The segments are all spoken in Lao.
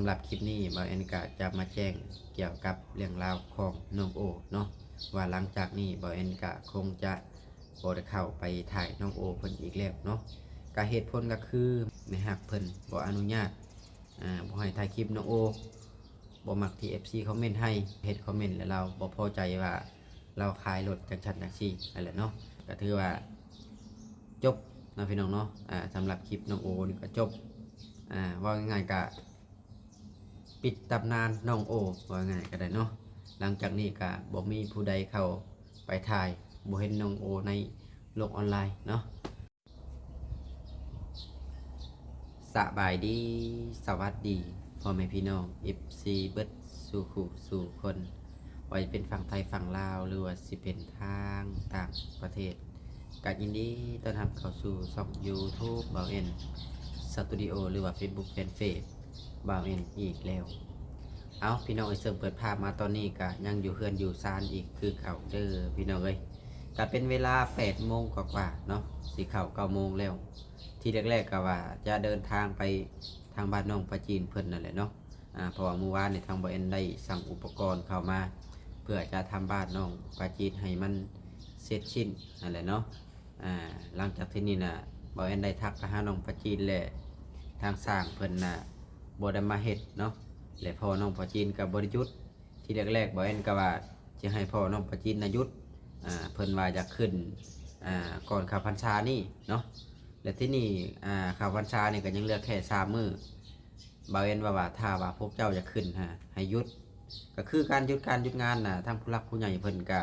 ສຳລັບຄລິບນີ້ ບ່າວແອນກະຈະມາແຈ້ງກ່ຽວກັບເລື່ອງລາວຂອງນ້ອງໂອເນາະ ວ່າຫຼັງຈາກນີ້ບ່າວແອນກະຄົງຈະບໍ່ໄດ້ເຂົ້າໄປຖ່າຍນ້ອງໂອເພິ່ນອີກແລ້ວເນາະ. ກະເຫດຜົນກະຄືແມ່ຮັກເພິ່ນບໍ່ອະນຸຍາດ ອ່າ ບໍ່ໃຫ້ຖ່າຍຄລິບນ້ອງໂອ ບໍ່ມັກທີ່ເອັຟຊີຄອມເມັນໃຫ້ ເຮັດຄອມເມັນແລ້ວລາວບໍ່ພໍໃຈວ່າລາວຂາຍລົດຈັ່ງຊັ້ນຈັ່ງຊີ້ຫັ້ນແຫຼະເນາະ. ກະຖືວ່າຈົບເນາະພີ່ນ້ອງເນາະ ອ່າ ສຳລັບຄລິບນ້ອງໂອນີ້ກະຈົບ ອ່າ ເວົ້າງ່າຍໆກະປິດຕຳນານນ້ອງໂອ ເວົ້າງ່າຍໆກະໄດ້ເນາະ. ຫຼັງຈາກນີ້ກະບໍ່ມີຜູ້ໃດເຂົ້າໄປຖ່າຍ ບໍ່ເຫັນນ້ອງໂອໃນໂລກອອນລາຍເນາະ. ສະບາຍດີ ສະຫວັດດີ ພໍ່ແມ່ພີ່ນ້ອງເອັຟຊີເບິດສູ່ຄູ່ສູ່ຄົນ ບໍ່ວ່າຈະເປັນຝັ່ງໄທຝັ່ງລາວ ຫຼືວ່າຊິເປັນທາງຕ່າງປະເທດ ກະຍິນດີຕ້ອນຮັບເຂົ້າສູ່ຊ່ອງຢູທູບບ່າວແອນສະຕູດິໂອ ຫຼືວ່າເຟສບຸກແຟນເພຈບ່າວແອນອີກແລ້ວ. ເອົ້າ ພີ່ນ້ອງເອີຍ ເຊິ່ງເປີດພາບມາຕອນນີ້ກະຍັງຢູ່ເຮືອນຢູ່ຊານອີກຄືເກົ່າເດີພີ່ນ້ອງເອີຍ. ກະເປັນເວລາແປດໂມງກວ່າໆເນາະ ຊິເຂົ້າເກົ້າໂມງແລ້ວ. ທີ່ແລກໆກະວ່າຈະເດີນທາງໄປທາງບ້ານນ້ອງປາຈີນເພິ່ນນັ້ນແຫຼະເນາະ ອ່າ ເພາະວ່າມື້ວານນີ້ທາງບ່າວແອນໄດ້ສັ່ງອຸປະກອນເຂົ້າມາ ເພື່ອຈະທຳບ້ານນ້ອງປາຈີນໃຫ້ມັນເສັດສິ້ນຫັ້ນແຫຼະເນາະ. ອ່າ ຫຼັງຈາກທີ່ນີ້ນະ ບ່າວແອນໄດ້ທັກໄປຫານ້ອງປາຈີນ ແລະ ທາງຊ່າງເພິ່ນນະບໍ່ໄດ້ມາເຮັດເນາະ ແລະ ພໍ່ນ້ອງປາຈີນກະບໍ່ໄດ້ຢຸດ. ທີ່ແລກໆ ບ່າວແອນກະວ່າຈະໃຫ້ພໍ່ນ້ອງປາຈີນນະຢຸດ ອ່າ ເພິ່ນວ່າຢາກຂຶ້ນ ອ່າ ກ່ອນເຂົ້າພັນສານີ້ເນາະ ແລະ ທີ່ນີ້ ອ່າ ເຂົ້າພັນສານີ້ກະຍັງເຫຼືອແຄ່ສາມມື້. ບ່າວແອນວ່າ ວ່າຖ້າວ່າພວກເຈົ້າຢາກຂຶ້ນຫາ ໃຫ້ຢຸດ ກະຄືການຢຸດການຢຸດງານນະ ທາງຜູ້ຫຼັກຜູ້ໃຫຍ່ເພິ່ນກະ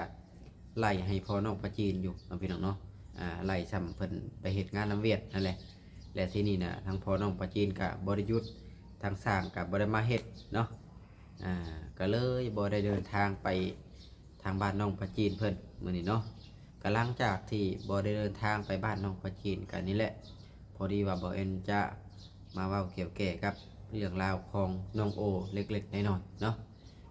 ໄລ່ໃຫ້ພໍ່ນ້ອງປາຈີນຢູ່ເນາະ ພີ່ນ້ອງເນາະ ອ່າ ໄລ່ຊ່ຳເພິ່ນໄປເຮັດງານນຳຫວຽດຫັ້ນແຫຼະ. ແລະ ທີ່ນີ້ນະ ທາງພໍ່ນ້ອງປາຈີນກະບໍ່ໄດ້ຢຸດ ທາງຊ່າງກະບໍ່ໄດ້ມາເຮັດເນາະ ອ່າ ກະເລີຍບໍ່ໄດ້ເດີນທາງໄປທາງບ້ານນ້ອງປາຈີນເພິ່ນມື້ນີ້ເນາະ. ກະຫຼັງຈາກທີ່ບໍ່ໄດ້ເດີນທາງໄປບ້ານນ້ອງປາຈີນກະນີ້ແຫຼະ ພໍດີວ່າບ່າວແອນຈະມາເວົ້າກ່ຽວແກ່ກັບເລື່ອງລາວຂອງນ້ອງໂອເລັກໆນ້ອຍໆເນາະ.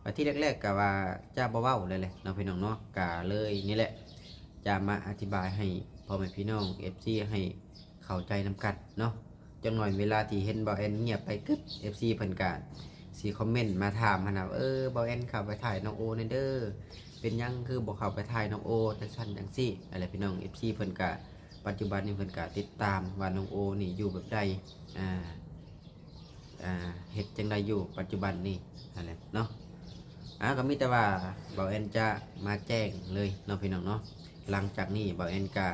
ກະທີ່ແລກໆກະວ່າຈະບໍ່ເວົ້າແລ້ວແຫຼະເນາະ ພີ່ນ້ອງເນາະ ກະເລີຍນີ້ແຫຼະ ຈະມາອະທິບາຍໃຫ້ພໍ່ແມ່ພີ່ນ້ອງເອັຟຊີໃຫ້ເຂົ້າໃຈນຳກັນເນາະ. ຈັກໜ້ອຍເວລາທີ່ເຫັນບ່າວແອນງຽບໄປກຶບ ເອັຟຊີເພິ່ນກະຊິຄອມເມັນມາຖາມຫັ້ນນະ ເອີ ບ່າວແອນເຂົ້າໄປຖ່າຍນ້ອງໂອແດ່ເດີ ເປັນຫຍັງຄືບໍ່ເຂົ້າໄປຖ່າຍນ້ອງໂອ ຈັ່ງຊັ້ນຈັ່ງຊີ້ຫັ້ນແຫຼະ ພີ່ນ້ອງເອັຟຊີເພິ່ນກະ ປັດຈຸບັນນີ້ເພິ່ນກະຕິດຕາມວ່ານ້ອງໂອນີ້ຢູ່ແບບໃດ ອ່າ ອ່າ ເຮັດຈັ່ງໃດຢູ່ປັດຈຸບັນນີ້ຫັ້ນແຫຼະເນາະ. ອ່າ ກະມີແຕ່ວ່າບ່າວແອນຈະມາແຈ້ງເລີຍເນາະ ພີ່ນ້ອງເນາະ ຫຼັງຈາກນີ້ບ່າວແອນກະ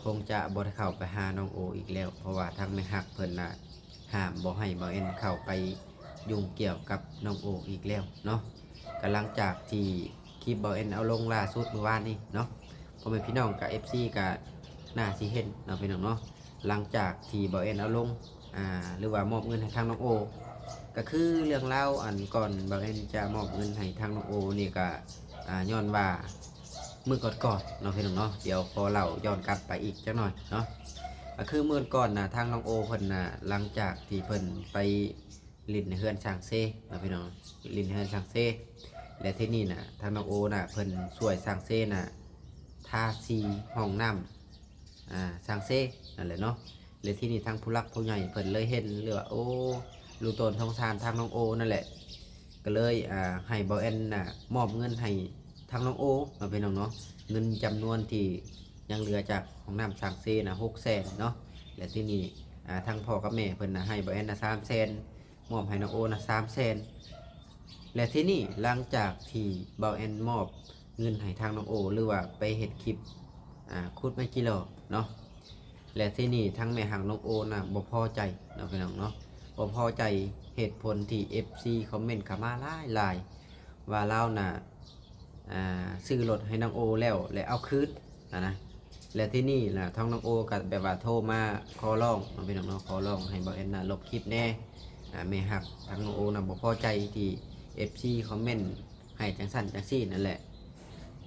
ຄົງຈະບໍ່ໄດ້ເຂົ້າໄປຫານ້ອງໂອອີກແລ້ວ ເພາະວ່າທາງແມ່ຮັກເພິ່ນນະຫ້າມບໍ່ໃຫ້ບ່າວແອນເຂົ້າໄປຫຍຸ້ງກ່ຽວກັບນ້ອງໂອອີກແລ້ວເນາະ. ກະຫຼັງຈາກທີ່ຄລິບບ່າວແອນເອົາລົງລ່າສຸດມື້ວານນີ້ເນາະ ພໍ່ແມ່ພີ່ນ້ອງກະເອັຟຊີກະໜ້າຊິເຫັນເນາະ ພີ່ນ້ອງເນາະ ຫຼັງຈາກທີ່ບ່າວແອນເອົາລົງ ອ່າ ຫຼືວ່າມອບເງິນໃຫ້ທາງນ້ອງໂອ ກະຄືເລື່ອງລາວອັນກ່ອນບ່າວແອນຈະມອບເງິນໃຫ້ທາງນ້ອງໂອນີ້ກະ ອ່າ ຍ້ອນວ່າມື້ກ່ອນໆເນາະ ພີ່ນ້ອງເນາະ ດຽວຂໍເລົ່າຍ້ອນກັບໄປອີກຈັກໜ້ອຍເນາະ. ກະຄືມື້ກ່ອນນະ ທາງນ້ອງໂອເພິ່ນນະ ຫຼັງຈາກທີ່ເພິ່ນໄປຫຼິ້ນໃນເຮືອນຊ່າງເຊເນາະ ພີ່ນ້ອງ ຫຼິ້ນເຮືອນຊ່າງເຊ ແລະ ທີ່ນີ້ນະ ທາງນ້ອງໂອນະ ເພິ່ນຊ່ວຍຊ່າງເຊນະ ທາສີຫ້ອງນ້ຳ ອ່າ ຊ່າງເຊນັ້ນແຫຼະເນາະ. ແລະ ທີ່ນີ້ທາງຜູ້ຫຼັກຜູ້ໃຫຍ່ເພິ່ນເລີຍເຫັນ ຫຼືວ່າ ໂອ້ ຮູ້ຕົນສົງສານທາງນ້ອງໂອນັ້ນແຫຼະ ກະເລີຍ ອ່າ ໃຫ້ບ່າວແອນນະ ມອບເງິນໃຫ້ທາງນ້ອງໂອເນາະ ພີ່ນ້ອງເນາະ ເງິນຈຳນວນທີ່ຍັງເຫຼືອຈາກຫ້ອງນ້ຳຊ່າງເຊນະ ຫົກແສນເນາະ. ແລະ ທີ່ນີ້ ອ່າ ທາງພໍ່ກັບແມ່ເພິ່ນນະ ໃຫ້ບ່າວແອນນະ ສາມແສນ ມອບໃຫ້ນ້ອງໂອນະ ສາມແສນ. ແລະ ທີ່ນີ້ຫຼັງຈາກທີ່ບ່າວແອນມອບເງິນໃຫ້ທາງນ້ອງໂອ ຫຼືວ່າໄປເຮັດຄລິບ ອ່າ ຂຸດໄມ້ຈີ່ຫຼໍ່ເນາະ ແລະ ທີ່ນີ້ທາງແມ່ຮັກນ້ອງໂອນະ ບໍ່ພໍໃຈເນາະ ພີ່ນ້ອງເນາະ ບໍ່ພໍໃຈເຫດຜົນທີ່ເອັຟຊີຄອມເມັນເຂົ້າມາຫຼາຍໆ ວ່າລາວນະ ອ່າ ຊື້ລົດໃຫ້ນ້ອງໂອແລ້ວ ແລະ ເອົາຄືນຫັ້ນນະ. ແລະ ທີ່ນີ້ນະ ທາງນ້ອງໂອກະແບບວ່າໂທມາຂໍຮ້ອງເນາະ ພີ່ນ້ອງເນາະ ຂໍຮ້ອງໃຫ້ບ່າວແອນນະລົບຄລິບແດ່ ອ່າ ແມ່ຮັກທາງນ້ອງໂອນະ ບໍ່ພໍໃຈທີ່ເອັຟຊີຄອມເມັນໃຫ້ຈັ່ງຊັ້ນຈັ່ງຊີ້ນັ້ນແຫຼະ.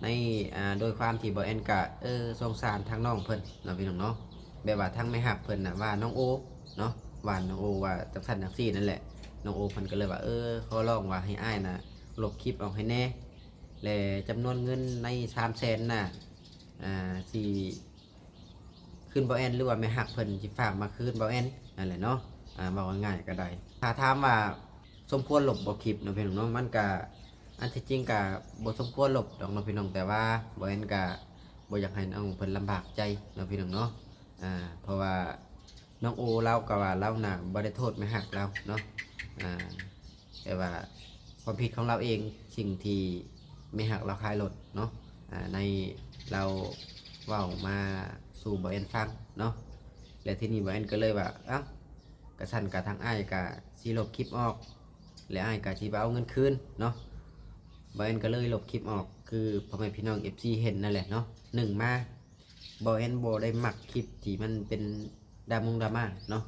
ໃນ ອ່າ ໂດຍຄວາມທີ່ບ່າວແອນກະ ເອີ ສົງສານທາງນ້ອງເພິ່ນເນາະ ພີ່ນ້ອງເນາະ ແບບວ່າທາງແມ່ຮັກເພິ່ນນະ ວ່ານ້ອງໂອເນາະ ວ່ານ້ອງໂອວ່າຈັ່ງຊັ້ນຈັ່ງຊີ້ນັ້ນແຫຼະ. ນ້ອງໂອເພິ່ນກະເລີຍວ່າ ເອີ ຂໍຮ້ອງວ່າໃຫ້ອ້າຍນະ ລົບຄລິບອອກໃຫ້ແດ່ ແລະ ຈຳນວນເງິນໃນສາມແສນນະ ອ່າ ຊິຄືນບ່າວແອນ ຫຼືວ່າແມ່ຮັກເພິ່ນຊິຝາກມາຄືນບ່າວແອນນັ້ນແຫຼະເນາະ. ອ່າ ເວົ້າງ່າຍໆກະໄດ້ ຖ້າຖາມວ່າ ສົມຄວນລົບບໍ່ຄລິບເນາະພີ່ນ້ອງເນາະ ມັນກະ ອັນທີ່ຈິງກະບໍ່ສົມຄວນລົບດອກເນາະພີ່ນ້ອງ ແຕ່ວ່າບໍ່ແອນກະບໍ່ຢາກໃຫ້ນ້ອງເພິ່ນລຳບາກໃຈເນາະພີ່ນ້ອງເນາະ ອ່າ ເພາະວ່ານ້ອງໂອລາວກະວ່າລາວນະບໍ່ໄດ້ໂທດແມ່ຮັກລາວເນາະ ອ່າ ແຕ່ວ່າຄວາມຜິດຂອງລາວເອງ ສິ່ງທີ່ແມ່ຮັກລາວຂາຍລົດເນາະ ອ່າ ໃນລາວເວົ້າມາສູ່ບໍ່ແອນຟັງເນາະ ແລະ ທີນີ້ບໍ່ແອນກໍເລີຍວ່າ ເອົ້າ ກະຊັ້ນກະທາງອ້າຍກະຊິລົບຄລິບອອກ ແລະ ອ້າຍກະຊິໄປເອົາເງິນຄືນເນາະ ບ່າວແອນກໍເລີຍລົບຄລິບອອກ ຄືພໍ່ແມ່ພີ່ນ້ອງເອັຟຊີເຫັນນັ້ນແຫຼະເນາະ ໜຶ່ງມາ ບ່າວແອນບໍ່ໄດ້ມັກຄລິບທີ່ມັນເປັນດາມົງດາມ່າເນາະ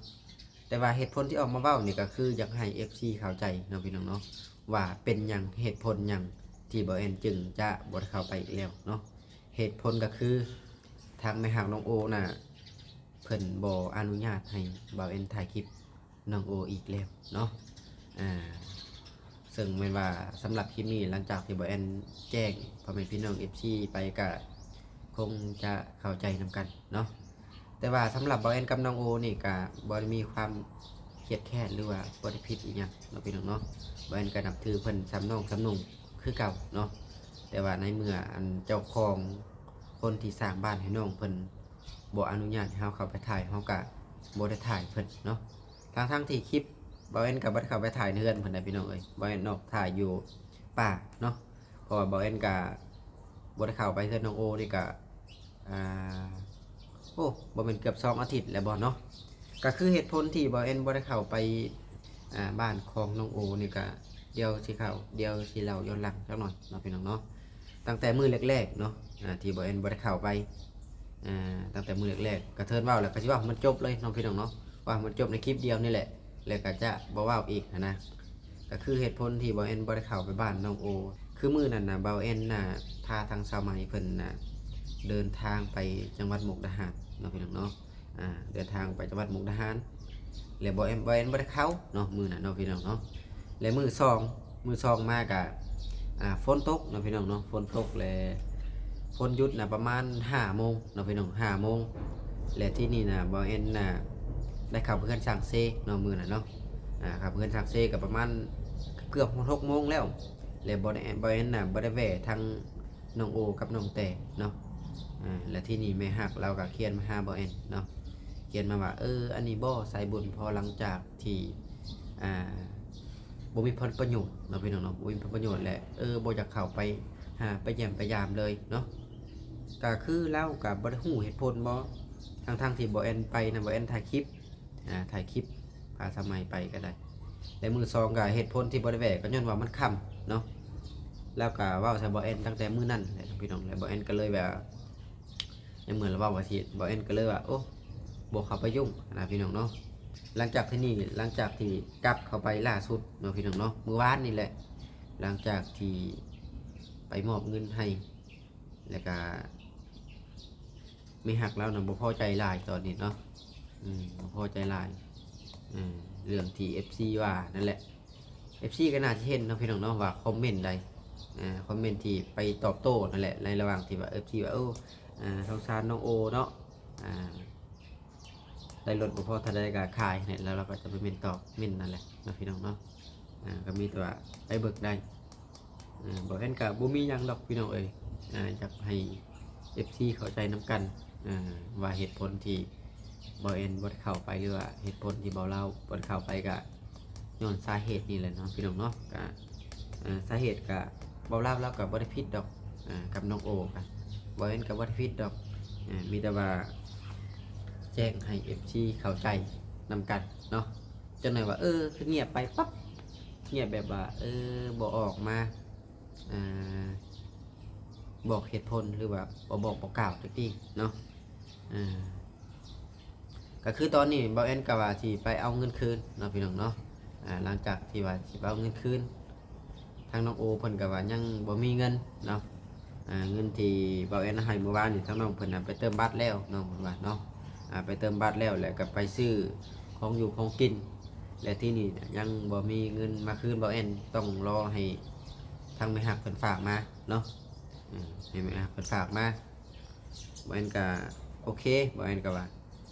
ແຕ່ວ່າເຫດຜົນທີ່ອອກມາເວົ້ານີ້ກໍຄືຢາກໃຫ້ເອັຟຊີເຂົ້າໃຈເນາະພີ່ນ້ອງເນາະ ວ່າເປັນຫຍັງ ເຫດຜົນຫຍັງທີ່ບ່າວແອນຈຶ່ງຈະບໍ່ໄດ້ເຂົ້າໄປອີກແລ້ວເນາະ ເຫດຜົນກໍຄືທາງແມ່ຮັກນ້ອງໂອນະ ເພິ່ນບໍ່ອະນຸຍາດໃຫ້ບ່າວແອນຖ່າຍຄລິບນ້ອງໂອອີກແລ້ວເນາະ ອ່າ ເຊິ່ງແມ່ນວ່າສຳລັບຄລິບນີ້ ຫຼັງຈາກທີ່ບ່າວແອນແຈ້ງພໍ່ແມ່ພີ່ນ້ອງເອັຟຊີໄປ ກະຄົງຈະເຂົ້າໃຈນຳກັນເນາະ ແຕ່ວ່າສຳລັບບ່າວແອນກັບນ້ອງໂອນີ້ ກະບໍ່ໄດ້ມີຄວາມຄຽດແຄ້ນ ຫຼືວ່າບໍ່ໄດ້ຜິດອີ່ຫຍັງເນາະພີ່ນ້ອງເນາະ ບ່າວແອນກະນັບຖືເພິ່ນສ່ຳນ້ອງສ່ຳນຸ່ງຄືເກົ່າເນາະ ແຕ່ວ່າໃນເມື່ອອັນເຈົ້າຂອງ ຄົນທີ່ສ້າງບ້ານໃຫ້ນ້ອງເພິ່ນບໍ່ອະນຸຍາດໃຫ້ເຮົາເຂົ້າໄປຖ່າຍ ເຮົາກະບໍ່ໄດ້ຖ່າຍເພິ່ນເນາະ ທັງໆທີ່ຄລິບບ່າວແອນກໍບໍ່ໄດ້ເຂົ້າໄປຖ່າຍໃນເຮືອນເພິ່ນໃດ໋ພີ່ນ້ອງເອີຍ ບ່າວແອນອອກຖ່າຍຢູ່ປ່າເນາະ ເພາະວ່າບ່າວແອນກໍບໍ່ໄດ້ເຂົ້າໄປເຮືອນນ້ອງໂອນີ້ກໍ ອ່າ ໂອ້ ບໍ່ແມ່ນເກືອບສອງອາທິດແລ້ວບໍ່ເນາະ ກໍຄືເຫດຜົນທີ່ບ່າວແອນບໍ່ໄດ້ເຂົ້າໄປ ອ່າ ບ້ານຂອງນ້ອງໂອນີ້ກໍ ດຽວຊິເຂົ້າ ດຽວຊິເລົ່າຍ້ອນຫຼັງຈັກໜ່ອຍເນາະພີ່ນ້ອງເນາະ ຕັ້ງແຕ່ມື້ແລກໆເນາະ ອ່າ ທີ່ບ່າວແອນບໍ່ໄດ້ເຂົ້າໄປ ອ່າ ຕັ້ງແຕ່ມື້ແລກໆ ກະເທີນເວົ້າແລ້ວກະຊິເວົ້າໃຫ້ມັນຈົບເລີຍເນາະພີ່ນ້ອງເນາະ ເວົ້າໃຫ້ມັນຈົບໃນຄລິບດຽວນີ້ແຫຼະ ແລ້ວກະຈະບໍ່ເວົ້າອີກຫັ້ນນະ ກະຄືເຫດຜົນທີ່ບ່າວແອນບໍ່ໄດ້ເຂົ້າໄປບ້ານນ້ອງໂອ ຄືມື້ນັ້ນນະ ບ່າວແອນນະ ພາທາງສາວໃໝ່ເພິ່ນນະ ເດີນທາງໄປຈັງຫວັດມຸກດາຫານເນາະພີ່ນ້ອງເນາະ ອ່າ ເດີນທາງໄປຈັງຫວັດມຸກດາຫານ ແລະ ບ່າວແອນ ບ່າວແອນບໍ່ໄດ້ເຂົ້າເນາະ ມື້ນັ້ນເນາະພີ່ນ້ອງເນາະ ແລະ ມື້ສອງ ມື້ສອງມາກະ ອ່າ ຝົນຕົກເນາະພີ່ນ້ອງເນາະ ຝົນຕົກ ແລະ ຝົນຢຸດນະປະມານຫ້າໂມງເນາະພີ່ນ້ອງ ຫ້າໂມງ ແລະ ທີ່ນີ້ນະ ບ່າວແອນນະ ໄດ້ເຂົ້າເຮືອນຊ່າງເຊເນາະ ມື້ນັ້ນເນາະ ອ່າ ເຂົ້າເຮືອນຊ່າງເຊກໍປະມານເກືອບຫົກໂມງແລ້ວ ແລະ ບ່າວແອນ ບ່າວແອນນະ ບໍ່ໄດ້ແວ່ທາງ ນ້ອງໂອກັບນ້ອງແຕເນາະ ອ່າ ແລະ ທີ່ນີ້ແມ່ຮັກລາວກໍຂຽນມາຫາບ່າວແອນເນາະ ຂຽນມາວ່າ ເອີ ອັນນີ້ບໍ່ ສາຍບຸນ ພໍຫຼັງຈາກທີ່ ອ່າ ບໍ່ມີຜົນປະໂຫຍດເນາະພີ່ນ້ອງເນາະ ບໍ່ມີຜົນປະໂຫຍດ ແລະ ເອີ ບໍ່ຢາກເຂົ້າໄປຫາ ໄປຢ້ຽມໄປຢາມເລີຍເນາະ ກໍຄືລາວກໍບໍ່ໄດ້ຮູ້ເຫດຜົນບໍ່ ທັງໆທີ່ບ່າວແອນໄປນະ ບ່າວແອນຖ່າຍຄລິບ ອ່າ ຖ່າຍຄລິບພາສາວໃໝ່ໄປກໍໄດ້ ແລະ ມື້ສອງກໍເຫດຜົນທີ່ບໍ່ໄດ້ແວ່ກໍຍ້ອນວ່າມັນຄ່ຳເນາະ ແລ້ວກໍເວົ້າໃສ່ບ່າວແອນຕັ້ງແຕ່ມື້ນັ້ນແຫຼະພີ່ນ້ອງ ແລະ ບ່າວແອນກໍເລີຍວ່າ ໃນເມື່ອລາວເວົ້າວ່າຊີ້ ບ່າວແອນກໍເລີຍວ່າ ໂອ້ ບໍ່ເຂົ້າໄປຫຍຸ້ງນະພີ່ນ້ອງເນາະ ຫຼັງຈາກທີ່ນີ້ ຫຼັງຈາກທີ່ກັບເຂົ້າໄປລ່າສຸດເນາະພີ່ນ້ອງເນາະ ມື້ວານນີ້ແຫຼະ ຫຼັງຈາກທີ່ໄປມອບເງິນໃຫ້ ແລ້ວກະ ແມ່ຮັກລາວນະບໍ່ພໍໃຈຫຼາຍຕອນນີ້ເນາະ ອືມ ບໍ່ພໍໃຈຫຼາຍ ເອີ ເລື່ອງທີ່ເອັຟຊີວ່ານັ້ນແຫຼະ ເອັຟຊີກໍໜ້າຈະເຫັນເນາະພີ່ນ້ອງເນາະ ວ່າຄອມເມັນໃດ ອ່າ ຄອມເມັນທີ່ໄປຕອບໂຕ້ນັ້ນແຫຼະ ໃນລະຫວ່າງທີ່ວ່າເອັຟຊີວ່າ ໂອ້ ອ່າ ສົງສານນ້ອງໂອເນາະ ອ່າ ໄດ້ລົດບໍ່ພໍເທົ່າໃດກໍຂາຍໃຫ້ ແລ້ວລາວກໍຈະໄປເມັນຕອບ ເມັນນັ້ນແຫຼະເນາະພີ່ນ້ອງເນາະ ອ່າ ກໍມີແຕ່ວ່າໄປເບິ່ງໄດ້ ອ່າ ບ່າວແອນກໍບໍ່ມີຫຍັງດອກພີ່ນ້ອງເອີຍ ອ່າ ຢາກໃຫ້ເອັຟຊີເຂົ້າໃຈນຳກັນ ອ່າ ວ່າເຫດຜົນທີ່ບ່າວແອນບໍ່ໄດ້ເຂົ້າໄປ ຫຼືວ່າເຫດຜົນທີ່ບ່າວລາວບໍ່ໄດ້ເຂົ້າໄປ ກໍຍ້ອນສາເຫດນີ້ແຫຼະເນາະພີ່ນ້ອງເນາະ ກໍ ອ່າ ສາເຫດກໍ ບ່າວລາວລາວກໍບໍ່ໄດ້ຜິດດອກ ອ່າ ກັບນ້ອງໂອ ກໍ ບ່າວແອນກໍບໍ່ໄດ້ຜິດດອກ ອ່າ ມີແຕ່ວ່າແຈ້ງໃຫ້ເອັຟຊີເຂົ້າໃຈນຳກັນເນາະ ຈັກໜ້ອຍວ່າ ເອີ ຄືງຽບໄປປັບ ງຽບແບບວ່າ ເອີ ບໍ່ອອກມາ ອ່າ ບອກເຫດຜົນ ຫຼືວ່າບໍ່ບອກບໍ່ກ່າວຈັກທີເນາະ ອ່າ ກໍຄືຕອນນີ້ບ່າວແອນກໍວ່າຊິໄປເອົາເງິນຄືນເນາະພີ່ນ້ອງເນາະ ອ່າ ຫຼັງຈາກທີ່ວ່າຊິໄປເອົາເງິນຄືນ ທາງນ້ອງໂອເພິ່ນກໍວ່າຍັງບໍ່ມີເງິນເນາະ ອ່າ ເງິນທີ່ບ່າວແອນໃຫ້ມື້ວານນີ້ ທາງນ້ອງເພິ່ນນະໄປເຕີມບັດແລ້ວ ນ້ອງເພິ່ນວ່າເນາະ ອ່າ ໄປເຕີມບັດແລ້ວ ແລ້ວກໍໄປຊື້ຂອງຢູ່ຂອງກິນ ແລະ ທີ່ນີ້ນະຍັງບໍ່ມີເງິນມາຄືນບ່າວແອນ ຕ້ອງລໍໃຫ້ທາງແມ່ຮັກເພິ່ນຝາກມາເນາະ ເອີ ໃຫ້ແມ່ຮັກເພິ່ນຝາກມາ ບ່າວແອນກໍໂອເຄ ບ່າວແອນກໍວ່າ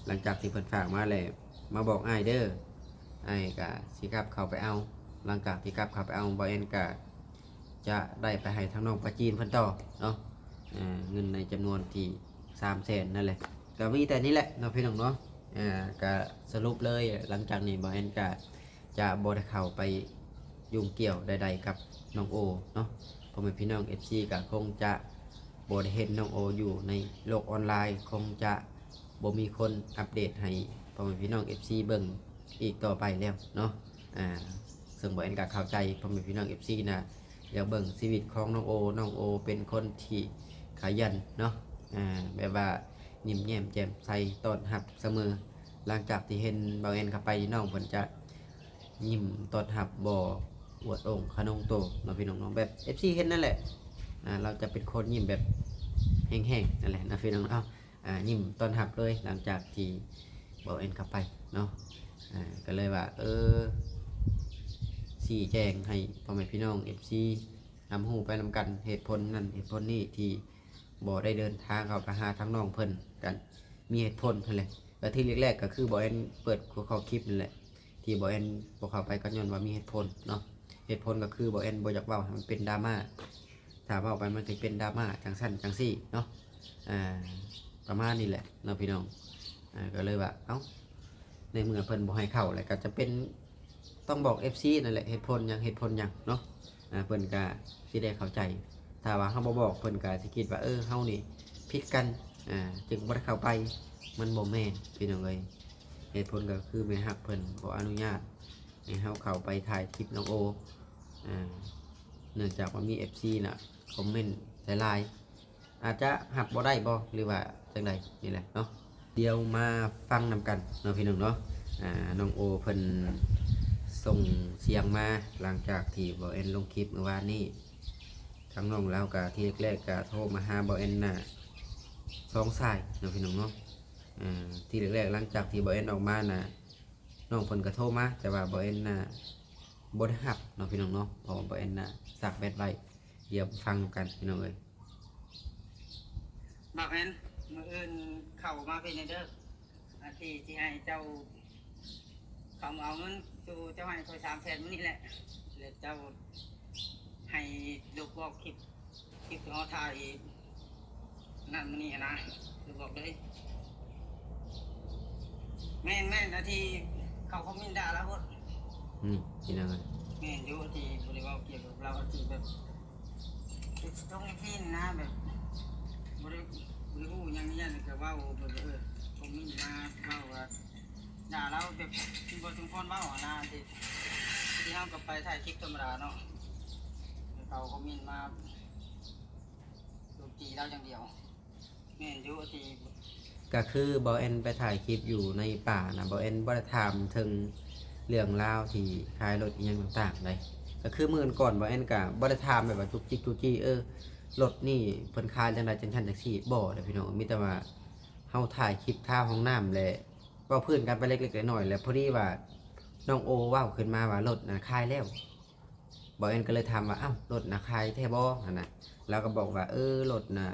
ຫຼັງຈາກທີ່ເພິ່ນຝາກມາແລ້ວ ມາບອກອ້າຍເດີ ອ້າຍກໍຊິກັບເຂົ້າໄປເອົາ ຫຼັງຈາກທີ່ກັບເຂົ້າໄປເອົາ ບ່າວແອນກະຈະໄດ້ໄປໃຫ້ທາງນ້ອງປາຈີນເພິ່ນຕໍ່ເນາະ ເງິນໃນຈຳນວນທີ່ສາມແສນນັ້ນແຫຼະ. ກະມີແຕ່ນີ້ແຫຼະເນາະ ພີ່ນ້ອງເນາະ. ກະສະຫຼຸບເລີຍ ຫຼັງຈາກນີ້ບ່າວແອນກະຈະບໍ່ໄດ້ເຂົ້າໄປ ຫຍຸ້ງກ່ຽວໃດໆກັບນ້ອງໂອເນາະ. ພໍ່ແມ່ພີ່ນ້ອງເອັຟຊີກໍຄົງຈະບໍ່ໄດ້ເຫັນນ້ອງໂອຢູ່ໃນໂລກອອນລາຍ ຄົງຈະບໍ່ມີຄົນອັບເດດໃຫ້ພໍ່ແມ່ພີ່ນ້ອງເອັຟຊີເບິ່ງອີກຕໍ່ໄປແລ້ວເນາະ. ອາ ເຊິ່ງບ່າວແອນກໍເຂົ້າໃຈພໍ່ແມ່ພີ່ນ້ອງເອັຟຊີນະ ຢາກເບິ່ງຊີວິດຂອງນ້ອງໂອ. ນ້ອງໂອເປັນຄົນທີ່ຂະຫຍັນເນາະ ອາ ແບບວ່າຍິ້ມແຍ້ມແຈ່ມໃສຕ້ອນຮັບສະເໝີ. ຫຼັງຈາກທີ່ເຫັນບ່າວແອນເຂົ້າໄປ ນ້ອງເພິ່ນຈະ ຍິ້ມຕ້ອນຮັບ ບໍ່ອວດໂອ້ງຂະນົງໂຕເນາະ ພີ່ນ້ອງເນາະ. ແບບເອັຟຊີເຫັນນັ້ນແຫຼະ ອາ ລາວຈະເປັນຄົນຍິ້ມແບບແຫ້ງໆນັ້ນແຫຼະເນາະ ພີ່ນ້ອງເນາະ. ອາ ຍິ້ມຕ້ອນຮັບເລີຍ ຫຼັງຈາກທີ່ບ່າວແອນເຂົ້າໄປເນາະ. ອາ ກໍເລີຍວ່າ ເອີ ຊີ້ແຈງໃຫ້ພໍ່ແມ່ພີ່ນ້ອງເອັຟຊີຮັບຮູ້ໄປນຳກັນ ເຫດຜົນນັ້ນເຫດຜົນນີ້ທີ່ ບໍ່ໄດ້ເດີນທາງເຂົ້າໄປຫາທາງນ້ອງເພິ່ນ ກໍມີເຫດຜົນຫັ້ນແຫຼະ. ກໍທີ່ແລກໆກໍຄືບ່າວແອນເປີດຫົວຂໍ້ຄລິບນັ້ນແຫຼະ ທີ່ບ່າວແອນບໍ່ເຂົ້າໄປກໍຍ້ອນວ່າມີເຫດຜົນເນາະ. ເຫດຜົນກໍຄືບ່າວແອນບໍ່ຢາກເວົ້າໃຫ້ມັນເປັນດຣາມາ ຖ້າເວົ້າໄປມັນກໍເປັນດຣາມາຈັ່ງຊັ້ນຈັ່ງຊີ້ເນາະ ອາ ປະມານນີ້ແຫຼະເນາະ ພີ່ນ້ອງ. ອາ ກໍເລີຍວ່າ ເອົ້າ ໃນເມື່ອເພິ່ນບໍ່ໃຫ້ເຂົ້າແລ້ວ ກໍຈະເປັນ ຕ້ອງບອກເອັຟຊີນັ້ນແຫຼະ ເຫດຜົນຫຍັງ ເຫດຜົນຫຍັງເນາະ. ອາ ເພິ່ນກະຊິໄດ້ເຂົ້າໃຈ ຖ້າວ່າເຮົາບໍ່ບອກ ເພິ່ນກະຊິຄິດວ່າ ເອີ ເຮົານີ້ຜິດກັນ ອາ ຈຶ່ງບໍ່ໄດ້ເຂົ້າໄປ. ມັນບໍ່ແມ່ນ ພີ່ນ້ອງເອີຍ. ເຫດຜົນກໍຄືແມ່ຮັກເພິ່ນບໍ່ອະນຸຍາດໃຫ້ເຮົາເຂົ້າໄປຖ່າຍຄລິບນ້ອງໂອ ອາ ເນື່ອງຈາກວ່າມີເອັຟຊີນະຄອມເມັນຫຼາຍໆ ອາດຈະຮັບບໍ່ໄດ້ບໍ່ ຫຼືວ່າຈັ່ງໃດນີ້ແຫຼະເນາະ. ດຽວມາຟັງນຳກັນເນາະ ພີ່ນ້ອງເນາະ. ອາ ນ້ອງໂອເພິ່ນສົ່ງສຽງມາ ຫຼັງຈາກທີ່ບ່າວແອນລົງຄລິບມື້ວານນີ້. ທາງນ້ອງລາວກະ ທີແລກໆກະໂທມາຫາບ່າວແອນນະ ສອງສາຍເນາະ ພີ່ນ້ອງເນາະ. ອາ ທີແລກໆ ຫຼັງຈາກທີ່ບ່າວແອນອອກມານະ ນ້ອງເພິ່ນກະໂທມາ ແຕ່ວ່າບ່າວແອນນະບໍ່ໄດ້ຮັບເນາະ ພີ່ນ້ອງເນາະ ເພາະວ່າບ່າວແອນນະຊັກແບັດໄວ້. ດຽວຟັງນຳກັນ ພີ່ນ້ອງເອີຍ. ບ່າວແອນ ມື້ອື່ນເຂົ້າມາພີ້ແດ່ເດີ ອັນທີ່ຊິໃຫ້ເຈົ້າເຂົ້າມາເອົາເງິນ ທີ່ເຈົ້າໃຫ້ຂ້ອຍສາມແສນມື້ນີ້ແຫຼະ ແລ້ວເຈົ້າໃຫ້ລົບອອກຄລິບ ຄລິບທີ່ເຮົາຖ່າຍນັ້ນມື້ນີ້ຫັ້ນນະ ລົບອອກເລີຍ. ແມ່ນໆ ອັນທີ່ເຂົາຄອມເມັນດ່າລາວໂພດ. ອືມ ພີ່ນ້ອງເອີຍ ແມ່ນຢູ່ ທີ່ບໍ່ໄດ້ເວົ້າກ່ຽວກັບລາວ ທີ່ແບບ ຕົງທີ່ນະ ແບບ ບໍ່ໄດ້ ບໍ່ໄດ້ຮູ້ຫຍັງ ຢ້ານກະເວົ້າແບບ ເອີ ຄອມເມັນມາເວົ້າວ່າ ດ່າລາວແບບ ບໍ່ສົມຄວນເວົ້າຫັ້ນນະ ທີ່ ທີ່ເຮົາກໍໄປຖ່າຍຄລິບທຳມະດາເນາະ ເຂົາຄອມເມັນມາໂຈມຕີລາວຢ່າງດຽວ. ແມ່ນຢູ່ ທີ່ ກະຄືບ່າວແອນໄປຖ່າຍຄລິບຢູ່ໃນປ່ານະ ບ່າວແອນບໍ່ໄດ້ຖາມເຖິງເລື່ອງລາວທີ່ຂາຍລົດອີ່ຫຍັງຕ່າງໆໃດ. ກະຄືມື້ກ່ອນໆ ບ່າວແອນກະບໍ່ໄດ້ຖາມແບບວ່າຈຸກຈິກຈຸກຈິກ ເອີ ລົດນີ້ເພິ່ນຂາຍຈັ່ງໃດຈັ່ງຊັ້ນຈັ່ງຊີ້ ບໍ່ເດ້ພີ່ນ້ອງ. ມີແຕ່ວ່າເຮົາຖ່າຍຄລິບທາຫ້ອງນ້ຳ ແລະ ເວົ້າພື້ນກັນໄປເລັກໆນ້ອຍໆ ແລະ ພໍດີວ່ານ້ອງໂອເວົ້າຂຶ້ນມາວ່າລົດນະຂາຍແລ້ວ. ບ່າວແອນກໍເລີຍຖາມວ່າ ເອົ້າ ລົດນະຂາຍແທ້ບໍ່ຫັ້ນນະ? ລາວກໍບອກວ່າ ເອີ ລົດນະ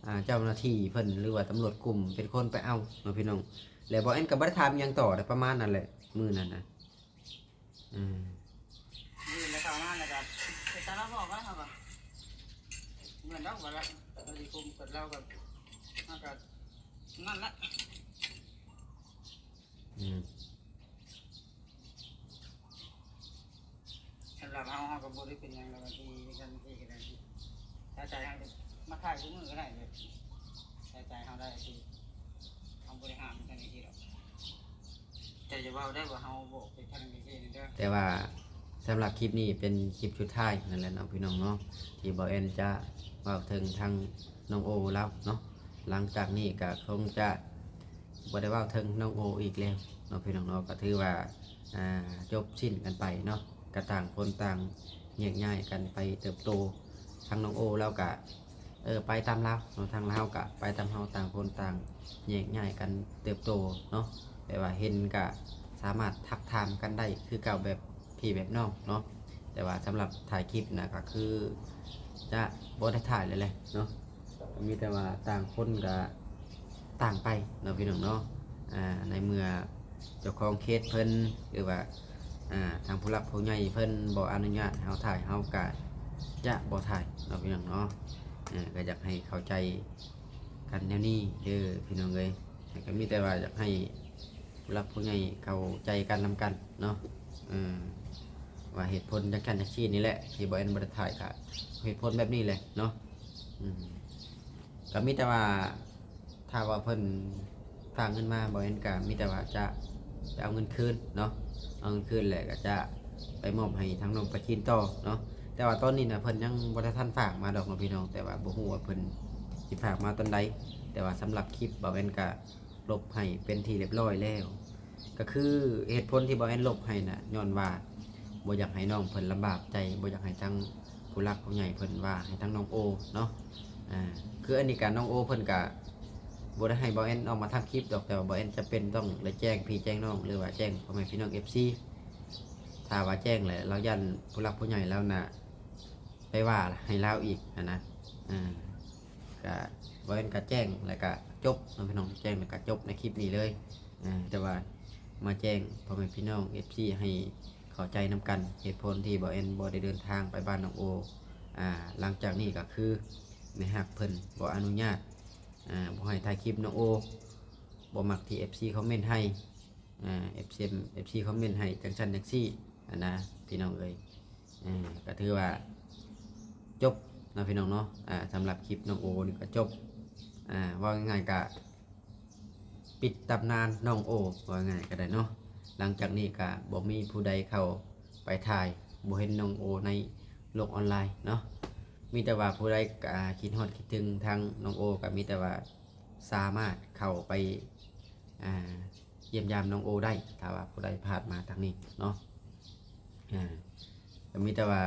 ອາ ເຈົ້າໜ້າທີ່ເພິ່ນ ຫຼືວ່າຕຳຫຼວດກຸ່ມເປັນຄົນໄປເອົາເນາະ ພີ່ນ້ອງ. ແລ້ວບ່າວແອນກໍບໍ່ໄດ້ຖາມຫຍັງຕໍ່ ປະມານນັ້ນແຫຼະ ມື້ນັ້ນນະ. ອືມ ມື້ແລ້ວເຂົ້າມາແລ້ວກໍ ແຕ່ລາວບອກວ່າ ເຮົາກໍ ແມ່ນດອກວ່າລາວ ລາວຊິຄຸມກັບລາວກໍ ເຮົາກໍນັ້ນລະ. ອືມ ສຳລັບເຮົາ ເຮົາກໍບໍ່ໄດ້ເປັນຫຍັງດອກ ທີ່ກັນທີ່ກໍໄດ້ ຖ້າໃຈເຮົາມາຖ່າຍທຸກມື້ກໍໄດ້ ແບບ ຖ້າໃຈເຮົາໄດ້ທີ່ ເຮົາບໍ່ໄດ້ຫ້າມກັນອີກດອກ ແຕ່ຢ່າເວົ້າໄດ້ວ່າເຮົາບອກໄປທາງນີ້ເດີ. ແຕ່ວ່າສຳລັບຄລິບນີ້ເປັນຄລິບສຸດທ້າຍນັ້ນແຫຼະເນາະ ພີ່ນ້ອງເນາະ ທີ່ບ່າວແອນຈະເວົ້າເຖິງທາງນ້ອງໂອລາວເນາະ. ຫຼັງຈາກນີ້ກໍຄົງຈະ ບໍ່ໄດ້ເວົ້າເຖິງນ້ອງໂອອີກແລ້ວເນາະ ພີ່ນ້ອງເນາະ. ກໍຖືວ່າ ອາ ຈົບສິ້ນກັນໄປເນາະ ກໍຕ່າງຄົນຕ່າງແຍກຍ້າຍກັນໄປເຕີບໂຕ. ທາງນ້ອງໂອລາວກໍ ເອີ ໄປຕາມລາວເນາະ ທາງເຮົາກໍໄປຕາມເຮົາ ຕ່າງຄົນຕ່າງແຍກຍ້າຍກັນເຕີບໂຕເນາະ. ແບບວ່າເຫັນກໍສາມາດທັກຖາມກັນໄດ້ຄືເກົ່າ ແບບພີ່ແບບນ້ອງເນາະ. ແຕ່ວ່າສຳລັບຖ່າຍຄລິບນະ ກໍຄືຈະບໍ່ໄດ້ຖ່າຍແລ້ວແຫຼະເນາະ. ກໍມີແຕ່ວ່າຕ່າງຄົນກໍຕ່າງໄປເນາະ ພີ່ນ້ອງເນາະ. ອາ ໃນເມື່ອເຈົ້າຂອງເຂດເພິ່ນ ຫຼືວ່າ ອ່າ ທາງຜູ້ຫຼັກຜູ້ໃຫຍ່ເພິ່ນບໍ່ອະນຸຍາດໃຫ້ເຮົາຖ່າຍ ເຮົາກະຈະບໍ່ຖ່າຍເນາະພີ່ນ້ອງເນາະ. ເອີ ກໍຢາກໃຫ້ເຂົ້າໃຈກັນແນວນີ້ເດີພີ່ນ້ອງເອີຍ. ກໍມີແຕ່ວ່າຢາກໃຫ້ຜູ້ຫຼັກຜູ້ໃຫຍ່ເຂົ້າໃຈກັນນຳກັນເນາະ ເອີ ວ່າເຫດຜົນຈັ່ງຊັ້ນຈັ່ງຊີ້ນີ້ແຫຼະ ທີ່ບໍ່ແອນບໍ່ໄດ້ຖ່າຍ ກະເຫດຜົນແບບນີ້ແຫຼະເນາະ. ອືມ ກໍມີແຕ່ວ່າ ຖ້າວ່າເພິ່ນຝາກເງິນມາ ບໍ່ແອນກໍມີແຕ່ວ່າຈະໄປເອົາເງິນຄືນເນາະ ເອົາເງິນຄືນແລ້ວກໍຈະໄປມອບໃຫ້ທາງນ້ອງປາຈີນຕໍ່ເນາະ. ແຕ່ວ່າຕອນນີ້ນະ ເພິ່ນຍັງບໍ່ໄດ້ທັນຝາກມາດອກເນາະພີ່ນ້ອງ ແຕ່ວ່າບໍ່ຮູ້ວ່າເພິ່ນຊິຝາກມາຕອນໃດ. ແຕ່ວ່າສຳລັບຄລິບ ບໍ່ແອນກໍລົບໃຫ້ເປັນທີ່ລຽບຮ້ອຍແລ້ວ. ກໍຄືເຫດຜົນທີ່ບໍ່ແອນລົບໃຫ້ນະ ຍ້ອນວ່າບໍ່ຢາກໃຫ້ນ້ອງເພິ່ນລຳບາກໃຈ ບໍ່ຢາກໃຫ້ທາງ ຜູ້ຫຼັກຜູ້ໃຫຍ່ເພິ່ນວ່າໃຫ້ທາງນ້ອງໂອເນາະ. ອ່າ ຄືອັນນີ້ກະນ້ອງໂອເພິ່ນກະບໍ່ໄດ້ໃຫ້ບໍ່ແອນອອກມາທຳຄລິບດອກ ແຕ່ວ່າບໍ່ແອນຈຳເປັນຕ້ອງໄດ້ແຈ້ງພີ່ແຈ້ງນ້ອງ ຫຼືວ່າແຈ້ງພໍ່ແມ່ພີ່ນ້ອງເອັຟຊີ. ຖ້າວ່າແຈ້ງແລ້ວ ລາວຢ້ານຜູ້ຫຼັກຜູ້ໃຫຍ່ລາວນະໄປວ່າໃຫ້ລາວອີກຫັ້ນນະ. ອ່າ ກະບໍ່ແອນກະແຈ້ງແລ້ວກະຈົບເນາະພີ່ນ້ອງ ແຈ້ງແລ້ວກະຈົບໃນຄລິບນີ້ເລີຍ. ອ່າ ແຕ່ວ່າມາແຈ້ງພໍ່ແມ່ພີ່ນ້ອງເອັຟຊີໃຫ້ເຂົ້າໃຈນຳກັນ ເຫດຜົນທີ່ບໍ່ແອນບໍ່ໄດ້ເດີນທາງໄປບ້ານນ້ອງໂອ. ອ່າ ຫຼັງຈາກນີ້ກໍຄືແມ່ຮັກເພິ່ນບໍ່ອະນຸຍາດ ອ່າ ບໍ່ໃຫ້ຖ່າຍຄລິບນ້ອງໂອ ບໍ່ມັກທີ່ເອັຟຊີຄອມເມັນໃຫ້ ອ່າ ເອັຟຊີ ເອັຟຊີຄອມເມັນໃຫ້ຈັ່ງຊັ້ນຈັ່ງຊີ້ຫັ້ນນະພີ່ນ້ອງເອີຍ. ອ່າ ກໍຖືວ່າຈົບເນາະພີ່ນ້ອງເນາະ. ອ່າ ສຳລັບຄລິບນ້ອງໂອນີ້ກໍຈົບ ອ່າ ເວົ້າງ່າຍໆ ກະ ປິດຕຳນານນ້ອງໂອ ເວົ້າງ່າຍກໍໄດ້ເນາະ. ຫຼັງຈາກນີ້ກໍບໍ່ມີຜູ້ໃດເຂົ້າໄປຖ່າຍ ບໍ່ເຫັນນ້ອງໂອໃນໂລກອອນລາຍເນາະ. ມີແຕ່ວ່າຜູ້ໃດ ອ່າ ຄິດຮອດຄິດເຖິງທາງນ້ອງໂອ ກໍມີແຕ່ວ່າສາມາດເຂົ້າໄປ ອ່າ ຢ້ຽມຢາມນ້ອງໂອໄດ້ ຖ້າວ່າຜູ້ໃດຜ່ານມາທາງນີ້ເນາະ. ອ່າ ກໍມີແຕ່ວ່າ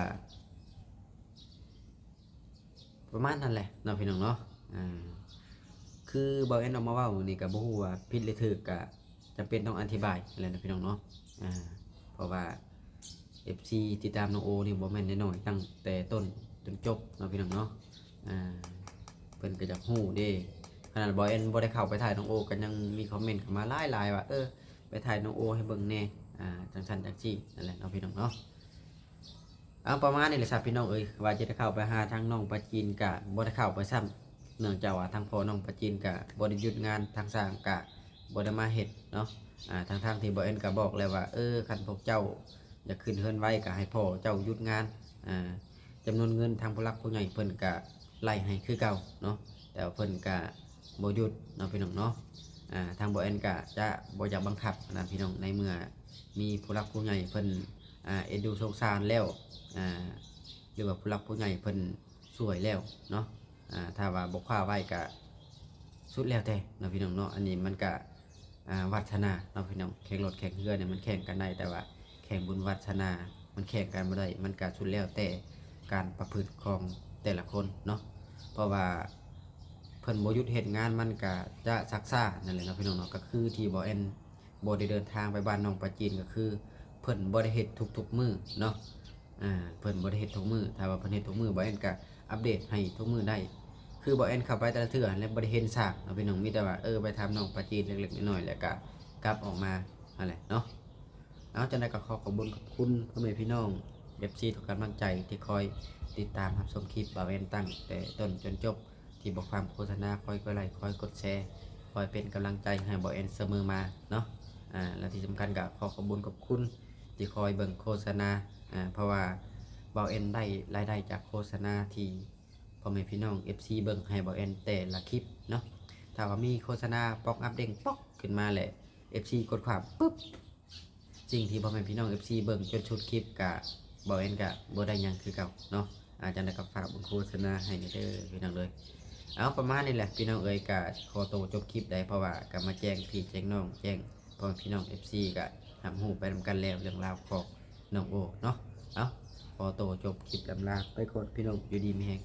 ປະມານນັ້ນແຫຼະເນາະພີ່ນ້ອງເນາະ. ອ່າ ຄືບໍ່ແອນອອກມາເວົ້ານີ້ກໍບໍ່ຮູ້ວ່າຜິດຫຼືຖືກ ກໍຈຳເປັນຕ້ອງອະທິບາຍແຫຼະເນາະພີ່ນ້ອງເນາະ. ອ່າ ເພາະວ່າເອັຟຊີຕິດຕາມນ້ອງໂອນີ້ບໍ່ແມ່ນນ້ອຍໆ ຕັ້ງແຕ່ຕົ້ນຈົນຈົບເນາະພີ່ນ້ອງເນາະ. ອ່າ ເພິ່ນກໍຢາກຮູ້ເດ້ ຂະໜາດບໍ່ແອນບໍ່ໄດ້ເຂົ້າໄປຖ່າຍນ້ອງໂອ ກໍຍັງມີຄອມເມັນເຂົ້າມາຫຼາຍໆ ວ່າ ເອີ ໄປຖ່າຍນ້ອງໂອໃຫ້ເບິ່ງແດ່ ອ່າ ຈັ່ງຊັ້ນຈັ່ງຊີ້ນັ້ນແຫຼະເນາະພີ່ນ້ອງເນາະ. ເອົາ ປະມານນີ້ແຫຼະຊະພີ່ນ້ອງເອີຍ ວ່າຈະໄດ້ເຂົ້າໄປຫາທາງນ້ອງປາຈີນກະບໍ່ໄດ້ເຂົ້າໄປຊ້ຳ ເນື່ອງຈາກວ່າທາງພໍ່ນ້ອງປາຈີນກະບໍ່ໄດ້ຢຸດງານ ທາງຊ່າງກະບໍ່ໄດ້ມາເຮັດເນາະ. ອ່າ ທັງໆທີ່ບໍ່ແອນກະບອກແລ້ວວ່າ ເອີ ຄັນພວກເຈົ້າຢາກຂຶ້ນເຮືອນໄວກະໃຫ້ພໍ່ເຈົ້າຢຸດງານ. ອ່າ ຈຳນວນເງິນທາງຜູ້ຫຼັກຜູ້ໃຫຍ່ເພິ່ນກະໄລ່ໃຫ້ຄືເກົ່າເນາະ ແຕ່ວ່າເພິ່ນກະບໍ່ຢຸດເນາະພີ່ນ້ອງເນາະ. ອ່າ ທາງບໍ່ແອນກະຈະບໍ່ຢາກບັງຄັບນະພີ່ນ້ອງ ໃນເມື່ອມີຜູ້ຫຼັກຜູ້ໃຫຍ່ເພິ່ນ ອ່າ ເອັນດູສົງສານແລ້ວ ອ່າ ຫຼືວ່າຜູ້ຫຼັກຜູ້ໃຫຍ່ເພິ່ນຊ່ວຍແລ້ວເນາະ. ອ່າ ຖ້າວ່າບໍ່ຄວ້າໄວ້ກະສຸດແລ້ວແຕ່ເນາະພີ່ນ້ອງເນາະ. ອັນນີ້ມັນກະ ອ່າ ວັດທະນາເນາະພີ່ນ້ອງ ແຂ່ງລົດແຂ່ງເຮືອນີ້ມັນແຂ່ງກັນໄດ້ ແຕ່ວ່າແຂ່ງບຸນວັດທະນາມັນແຂ່ງກັນບໍ່ໄດ້ ມັນກະສຸດແລ້ວແຕ່ການປະພຶດຂອງແຕ່ລະຄົນເນາະ. ເພາະວ່າເພິ່ນບໍ່ຢຸດເຮັດງານ ມັນກະຈະຊັກຊ້ານັ້ນແຫຼະເນາະພີ່ນ້ອງເນາະ. ກໍຄືທີ່ບໍ່ແອນ ບໍ່ໄດ້ເດີນທາງໄປບ້ານນ້ອງປາຈີນ ກໍຄືເພິ່ນບໍ່ໄດ້ເຮັດທຸກໆມື້ເນາະ. ອ່າ ເພິ່ນບໍ່ໄດ້ເຮັດທຸກມື້ ຖ້າວ່າເພິ່ນເຮັດທຸກມື້ ບໍ່ແອນກໍອັບເດດໃຫ້ທຸກມື້ໄດ້. ຄືບໍ່ແອນເຂົ້າໄປແຕ່ລະເທື່ອແລ້ວບໍ່ໄດ້ເຫັນຊ້າງເນາະພີ່ນ້ອງ ມີແຕ່ວ່າ ເອີ ໄປຖາມນ້ອງປາຈີນເລັກໆນ້ອຍໆ ແລ້ວກໍກັບອອກມາຫັ້ນແຫຼະເນາະ. ເອົາ ຈັ່ງໃດກໍຂໍຂອບບຸນຂອບຄຸນພໍ່ແມ່ພີ່ນ້ອງເອັຟຊີທຸກກຳລັງໃຈທີ່ຄອຍຕິດຕາມຮັບຊົມຄລິບບ່າວແອນຕັ້ງແຕ່ຕົ້ນຈົນຈົບ. ທີ່ບໍ່ພາດໂຄສະນາ ຄອຍກົດໄລຄ໌ ຄອຍກົດແຊ ຄອຍເປັນກຳລັງໃຈໃຫ້ບ່າວແອນສະເໝີມາເນາະ. ອ່າ ແລະທີ່ສຳຄັນກໍຂໍຂອບບຸນຂອບຄຸນທີ່ຄອຍເບິ່ງໂຄສະນາ ອ່າ ເພາະວ່າບ່າວແອນໄດ້ລາຍໄດ້ຈາກໂຄສະນາທີ່ພໍ່ແມ່ພີ່ນ້ອງເອັຟຊີເບິ່ງໃຫ້ບ່າວແອນແຕ່ລະຄລິບເນາະ. ຖ້າວ່າມີໂຄສະນາປັອບອັບເດ້ງປັອກຂຶ້ນມາແຫຼະ ເອັຟຊີກົດຂວາມປຶບ ສິ່ງທີ່ພໍ່ແມ່ພີ່ນ້ອງເອັຟຊີເບິ່ງຈົນສຸດຄລິບກະ ບ່າວແອນກະບໍ່ໄດ້ຫຍັງຄືເກົ່າເນາະ. ອາ ຈັ່ງໃດກໍຝາກເບິ່ງໂຄສະນາໃຫ້ແດ່ເດີພີ່ນ້ອງເດີ. ເອົາ ປະມານນີ້ແຫຼະພີ່ນ້ອງເອີຍ ກະຂໍໂຕຈົບຄລິບໄດ້ ເພາະວ່າກະມາແຈ້ງພີ່ແຈ້ງນ້ອງ ແຈ້ງພໍ່ແມ່ພີ່ນ້ອງເອັຟຊີກະຮັບຮູ້ໄປນຳກັນແລ້ວ ເລື່ອງລາວຂອງນ້ອງໂອເນາະ. ເອົາ ຂໍໂຕຈົບຄລິບ ລຳລາໄປກ່ອນພີ່ນ້ອງ ຢູ່ດີມີແຮງ.